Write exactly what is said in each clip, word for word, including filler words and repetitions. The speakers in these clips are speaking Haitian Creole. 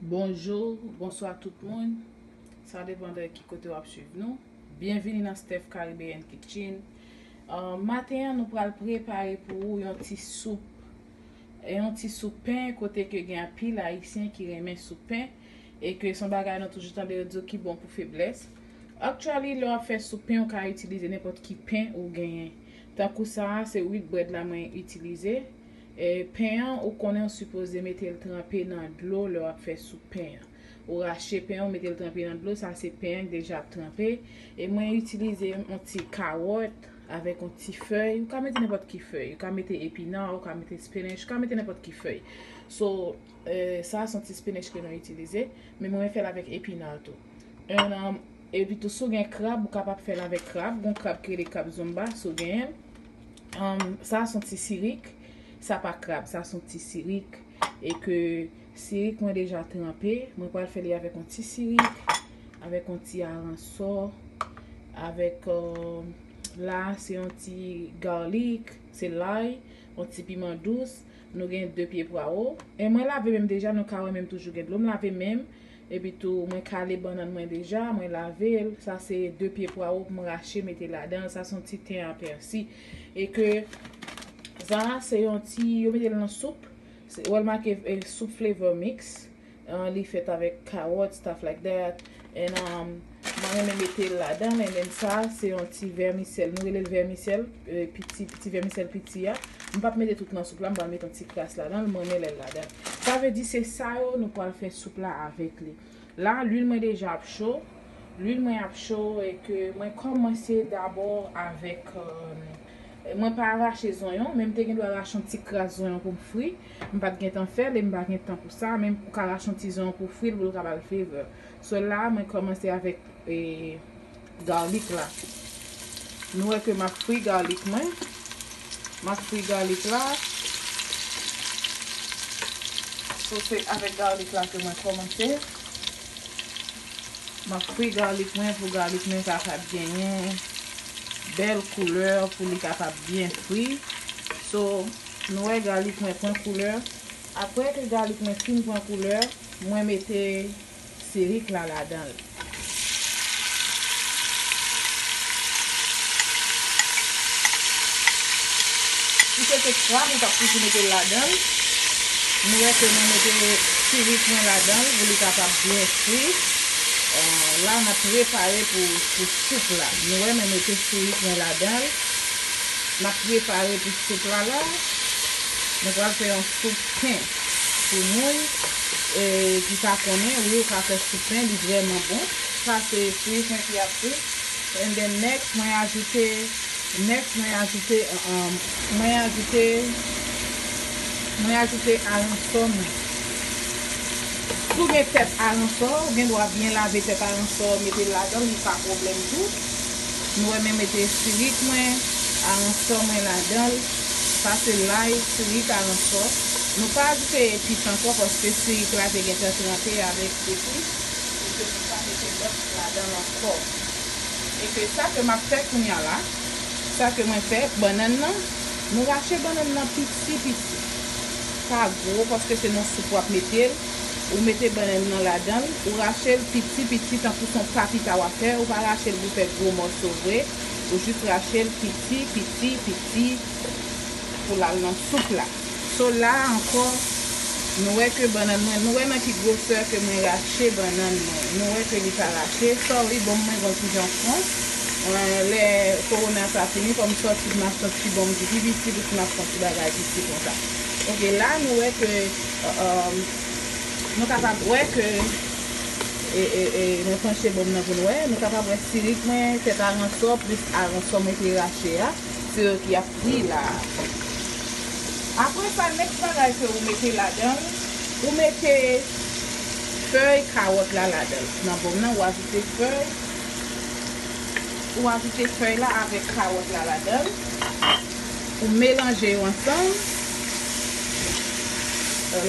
Bonjou, bonswa tout moun. Sa depann de ki kote w ap swiv nou. Byenvini nan Steph Caribbean Kitchen. Uh, maten an, nou pral prepare pou ou yon ti soup. E yon ti soup pen, kote ke gen anpil Ayisyen ki renmen soup pen. E ke se yon bagay nou toujou tande yo di ki bon pou feblès. Actually, lè w ap fè soup pen, ou ka itilize nenpòt ki pen ou genyen. Tankou sa a, se wheat bread la mwen itilize. E pen an, ou konnen ou sipoze mete l tranpe nan dlo lè w ap fè soup pen an. Ou rache pen an, ou mete l tranpe nan dlo, sa se pen an ki deja ap tranpe. E mwen itilize yon ti kawòt avèk yon ti fèy. Ou ka mete nenpòt ki fèy. Ou ka mete epina, ou ka mete spinach, ou ka mete nenpòt ki fèy. So, eh, sa se yon ti spinach ke nou itilize. Men mwen fè l avèk epina tou. And, um, epi tou, si w gen krab, ou kapab fè l avèk krab. Gon krab ki rele krab zumba, si w genyen l. Um, sa se yon ti sirik. Sa pa krab, sa se yon ti sirik. E ke sirik mwen deja tranpe. Mwen pral fè li avèk yon ti sirik, avèk yon ti aransò, avèk, um, la, se yon ti garlic, se lay, yon ti piman dous. Nou gen de pye pwawo. E mwen lave men m deja, nou ka wè men m toujou gen dlo. M lave men m. Epi tou, mwen kale bannann mwen deja, mwen lave l. Sa se de pye pwawo pou m rache mete ladan l. Sa se yon ti ten a pèsi. E ke sa se yon ti, yo mete l nan soup. Se, ou wè l make, eh, soup flavor mix. Uh, li fèt avèk kawòt, stuff like that. And, um, mwen renmen mete l ladan l. And then sa, se yon ti vèmisèl. Nou rele l vèmisèl, eh, piti, piti vèmisèl piti a. M p ap mete tout nan soup la, m pral mete yon ti kras ladan l, mwen renmen lè l ladan l. Sa vle di se sa yo nou pral fè soup la avèk li. La, lwil mwen deja ap cho. Lwil mwen ap cho e ke mwen kòmanse dabò avèk, euh, mwen pa rache zonyon, men m te gen dwa rache yon ti kras zonyon pou m fri. M pa t gen tan fè l e m pa gen tan pou sa, men ou ka rache yon ti zonyon pou fri l pou l ka ba l flavor. So la, mwen kòmanse avèk e, garlic la. Nou wè ke m ap fri garlic mwen. M ap fri garlic la. So, se avèk garlic la ke mwen kòmanse. M ap fri garlic mwen pou garlic mwen kapab genyen bèl koulè, pou li kapab byen fri. So, nou wè garlic mwen pran koulè. Apre ke garlic mwen fin pran koulè, mwen mete sirik la ladan l. Si se te krab, ou t ap toujou mete l ladan l. Nou wè ke mwen mete sirik mwen ladan l pou li kapab byen fri. Euh, la, n ap prepare pou, pou soup la. Nou wè, mwen mete sirik mwen ladan l. N ap prepare pou soup la la. Nou pral fè yon soup pen pou moun, e, ki pa konnen. Wi, ou ka fè soup pen, li vrèman bon. Sa se fri mwen ki ap fri. And then next, mwen ajoute, next, mwen ajoute, um, mwen ajoute, mwen ajoute aransò mwen. Si w gen tèt aransò, ou gen dwa byen lave tèt aransò, mete l ladan l, li pa pwoblèm tou. Nou wè, mwen mete sirik mwen, aransò mwen ladan l. Sa se lay, sirik, aransò. Nou pa ajoute epis ankò paske sirik la te gentan tranpe avèk epis. E ke nou pa mete lòt ladan l ankò. E ke sa ke m ap fè kounye a la, sa ke mwen fè, bannann nan, nou rache bannann nan piti piti. Pa gwo, paske se nan soup w ap mete l. Ou mete bannann nan ladan l, ou rache l piti piti, tankou se yon papita w ap fè, ou pa rache l pou fè gwo mòso vre, ou jis rache l piti, piti, piti, pou l al nan soup la. So la ankò, nou wè ke bannann mwen, nou wè nan ki gwosè ke mwen rache bannann mwen. Nou wè ke li pa rache. Sorry, bonm mwen gon ti jan fon. Mwen, lè kowona sa fini, fò m sòti pou m ap santi bonm ki pi piti, pou m ap santi bagay piti konsa. Ok, la nou wè ke, euh, euh, nou kapab wè ke, e, e, e, mwen panche bonm nan pou nou wè, nou kapab wè sirik mwen, tèt aransò, plis aransò mwen te rache a. Se yo ki ap fri la. Apre sa, next bagay ke ou mete ladan l, ou mete fèy kawòt la ladan l. Nan bonm nan, ou ajoute fèy, ou ajoute fèy la avèk kawòt la ladan l. Ou melanje yo ansanm.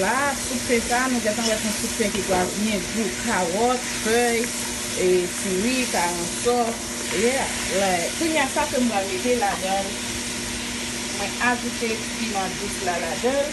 La, soup pen sa, nou gentan wè se yon soup pen ki pral byen gou. Kawòt, fèy, e, sirik, aransò. Yeah, like, kounye a sa ke m pral mete ladan l, mwen ajoute piman dous la ladan l.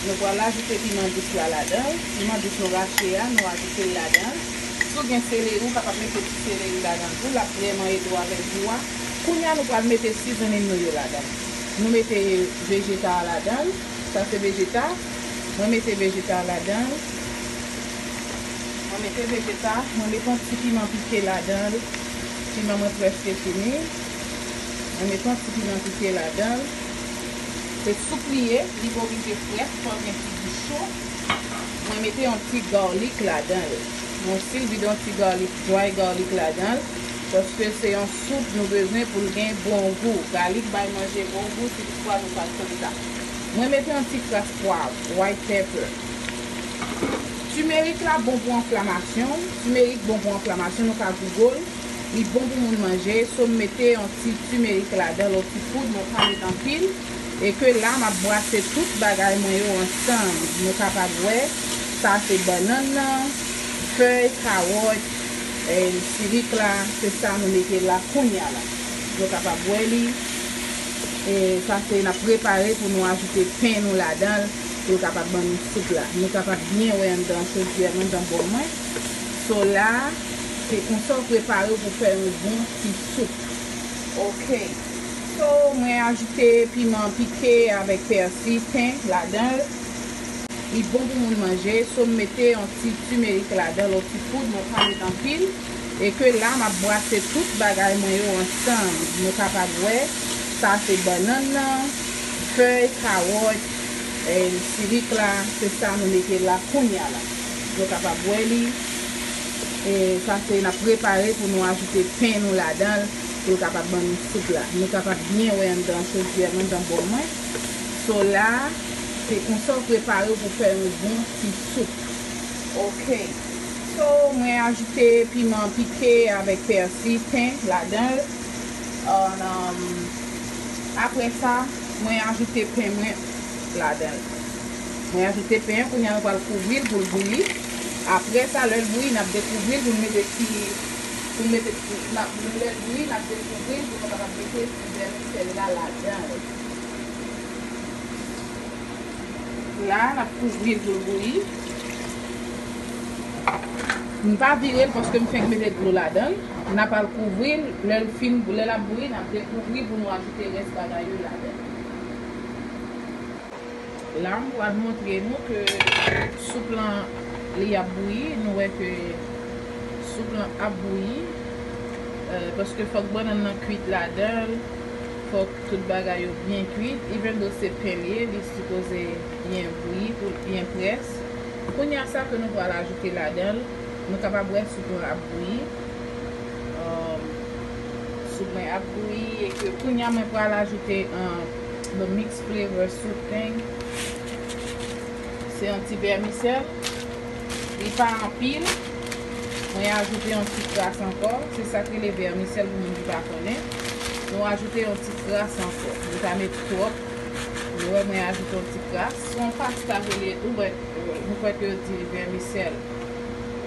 Nou pral ajoute piman dous la ladan l. Piman dous nou rache a, nou ajoute l ladan l. Si w gen seleri, ou kapab mete ti seleri ladan l tou. L ap vrèman ede w avèk gou a. Kounye a, nou pral mete seasoning nou yo ladan l. Nou mete vegeta a ladan l. Sa se vegeta. Mwen mete vegeta ladan l. Mwen mete vegeta. Mwen mete yon ti piman pike ladan l. Piman mwen prèske fini. Mwen mete yon ti piman pike ladan l. Se soup li ye, li pa oblije frèt, fò l gen figi cho. Mwen mete yon ti garlic ladan l. Mwen osi vide yon ti garlic, dry garlic ladan l. Paske se yon soup nou bezwen pou l gen bon gou. Galik bay manje bon gou, si toutfwa nou pa t konn sa. Mwen mete yon ti kras pwav, white pepper. Timerik la bon pou enflamasyon. Timerik bon pou enflamasyon, nou ka google. Li bon pou moun manje, so m mete yon ti timerik ladan l, yon ti poud, mwen pa met anpil. E ke la, m ap brase tout bagay mwen yo ansanm. Nou kapab wè, sa se bannann nan, fèy, kawòt, e, sirik la, se sa nou mete la kounye a la. Nou kapab wè li. E sa se n ap prepare pou nou ajoute pen nou ladan l, pou l kapab ban nou soup la. Nou kapab byen wè anndan chodyè, anndan bòl mwen. So la, se konsa w prepare w pou fè yon bon ti soup. Ok. So, mwen ajoute piman pike avèk pèsi fen ladan l. Li bon pou moun manje, so m mete yon ti timerik ladan l, yon ti poud, mwen pa met anpil. E ke la, m ap brase tout bagay mwen yo ansanm. Nou kapab wè, sa se bannann nan, fèy, kawòt, e, sirik la, se sa nou mete la kounye a la. Nou kapab wè li, e, sa se n ap prepare pou nou ajoute pen nou ladan l, pou l kapab ban nou soup la. Nou kapab byen wè anndan chodyè, anndan bòl mwen. So la, se konsa w prepare w pou fè yon bon ti soup. Ok. So, mwen ajoute piman pike avèk pèsi fen ladan l. An, um, apre sa, mwen ajoute pen mwen ladan l. Mwen ajoute pen an, kounye a nou pral kouvri l pou l bouyi. Apre sa, lè l bouyi, n ap dekouvri l pou n mete ti, pou n mete, n ap, lè l bouyi, n ap dekouvri l pou nou kapab mete ti vèmisèl la ladan l. La, n ap kouvri l pou l bouyi. M pa vire l paske m fenk mete dlo ladan l. N ap al kouvri l. Lè l fin, lè l ap bouyi, n ap dekouvri pou nou ajoute rès bagay yo ladan l. La, m pral montre nou ke soup lan, li ap bouyi. Nou wè ke soup lan ap bouyi. Eh, paske fòk bannann nan kwit ladan l. Fòk tout bagay yo byen kwit. Even though se pen li ye, li sipoze byen bouyi, pou l byen près. Kounye a sa ke nou pral ajoute ladan l, nou kapab wè soup lan ap bouyi. Um, soup mwen ap bouyi, e ke kounye a mwen pral ajoute, um, the mix flavor soup thing. Se yon ti vèmisèl. Li pa anpil. Mwen ajoute yon ti kras ankò. Se sa k rele vèmisèl pou moun ki pa konnen. Nou ajoute yon ti kras ankò. Nou pa met twòp. Nou wè mwen ajoute yon ti kras. Se yon pasta k rele tou, but, euh, nou kwè ke yo di vèmisèl.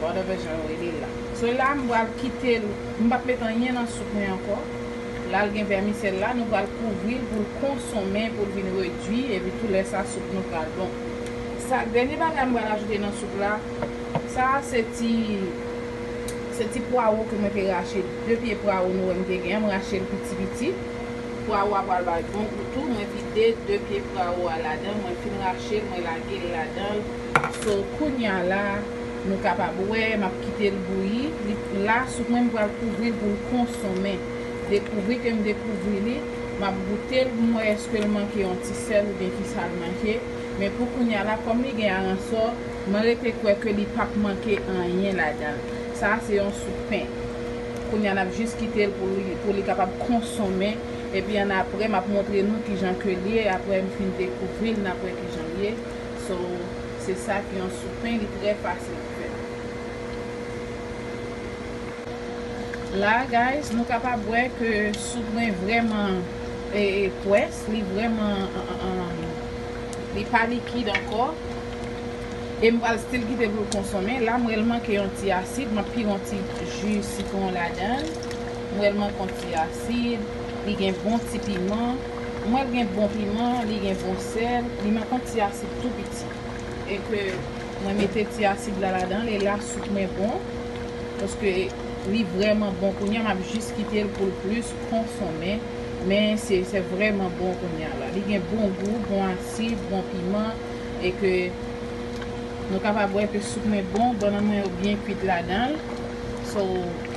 Whatever jan yo rele l la. So la, m pral kite l. M p ap met anyen nan soup mwen ankò. La l gen vèmisèl la, nou pral kouvri l pou l konsonmen, pou l vin redui, epi tou lè sa soup nou pral bon. Sa, dènye bagay m pral ajoute nan soup la, sa a se ti, se ti pwawo ke mwen te rache, de pye pwawo nou wè m te gen an, m rache l piti piti. Pwawo a pral bay bon gou tou, mwen vide de pye pwawo a ladan, mwen fin rache l, mwen lage l ladan l. So, kounye a la, nou kapab wè, m ap kite l bouyi. Li, la, soup mwen, m pral kouvri l pou l konsonmen. Dekouvri ke m dekouvri li, m ap goute l pou m wè èske l manke yon ti sèl oubyen kisa l manke. Men pou kounye a la, kòm li gen aransò, mwen rete kwè ke li p ap manke anyen ladan l. Sa a se yon soup pen. Kounye a, n ap jis kite l pou li, pou li kapab konsonmen. Epi annapre, m ap montre nou kijan ke l ye. Apre m fin dekouvri l, n ap wè kijan l ye. So, se sa ki yon soup pen, li trè fasil pou fè. La, guys, nou kapab wè ke soup mwen vrèman, e, e, pwès, li vrèman, an, an, an, li pa likid ankò. E m pral still kite pou l konsonmen. La, m wè l manke yon ti asid, m ap pire yon ti ji sitwon ladan l. M wè l manke yon ti asid, li gen bon ti piman. Mwen gen bon piman, li gen bon sèl, li manke yon ti asid tou piti. E ke mwen mete ti asid la ladan, e la soup mwen bon. Paske li vrèman bon kounye a, m ap jis kite l pou l plis konsonmen. Men se, se vrèman bon kounye a la. Li gen bon gou, bon asid, bon piman. E ke nou kapab wè ke soup mwen bon, bannann mwen yo byen kwit ladan l. So,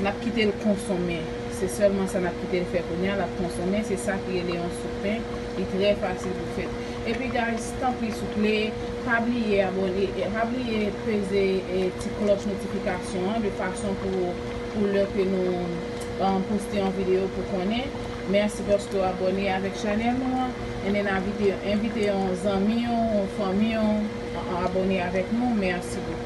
n ap kite l konsonmen. Se sèlman sa n ap kite l fè kounye a, l ap konsonmen. Se sa ki rele yon soup pen. Li trè fasil pou fèt. Epi, guys, tanpri, souple, pa bliye abòne, e pa bliye peze, e, ti klòch notifikasyon an, de fason pou, pou lè ke nou, um, poste yon videyo pou konnen. Mèsi paske w abòne avèk chanèl nou an. And then, envite, envite yon zanmi w, yon fanmi w, a, a abòne avèk nou. Mèsi bokou.